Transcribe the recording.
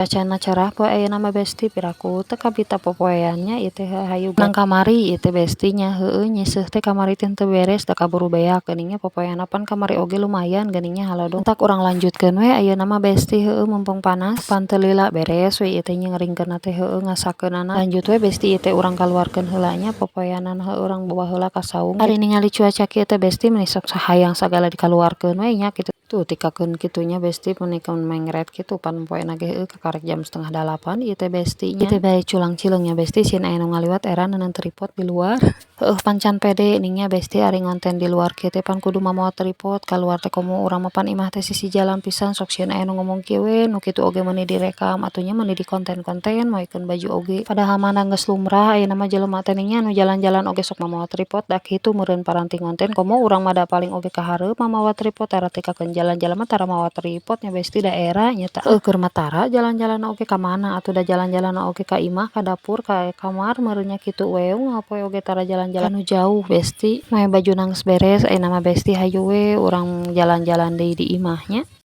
Cuacana cerah poe ayeuna mah, Besti. Piraku teu kabita popoean nya ieu teh. Hayu nang kamari ieu teh, Besti, nya. Heueuh, nyeuseuh teh kamari teh teu beres da kaburu beak geuning nya. Popoeanna pan kamari oge lumayan geuning nya, haladong. Tah, urang lanjutkeun we ayeuna mah, Besti. Heueuh, mumpung panas pan teu lila beres we ieu teh nya, ngeringkeunna teh, heueuh, ngasakeunana. Lanjut we, Besti, ieu teh urang kaluarkeun heula nya popoeanana. Heueuh, urang bawa heula ka saung. Ari ningali cuaca kieu teh, Besti, meuni sok hayang sagala dikaluarkeun we nya kitu. Tuh, tikakeun kitu nya, Besti, meuni mengret kitu. Pan poena ge heueuh kakarek jam 7.30 ieu teh, Besti, nya. Ieu teh bae culang cileung nya, Besti, sieun aya nu ngaliwat era neundeun tripod di luar. Heueuh, pan can pede ning nya, Besti, ari ngonten di luar kieu teh pan kudu mawa tripod kaluar teh. Komo urang mah pan imah teh sisi jalan pisan, sok sieun aya nu ngomong kieu we, nu kitu oge meuni direkam atuh nya, meuni di konten-konten moekeun baju oge. Padahal mah geus lumrah ayeuna mah jelema teh ning nya, nu jalan-jalan oge sok mamawa tripod da kitu meureun paranti ngonten. Komo urang mah da paling oge kahareup mamawa tripod, tara tikakeun jalan-jalan mah tara mawa tripod nya, Besti, da era nya tah. Heueuh, keur mah tara jalan-jalan oge ka mana atuh, da jalan-jalan oge ka imah, ka dapur, ka kamar meureun nya, kitu we. Unggal poe oge tara jalan-jalan anu jauh, Besti. Moe bajuna geus beres ayeuna mah, Besti, hayu we urang jalan-jalan deui di imah nya.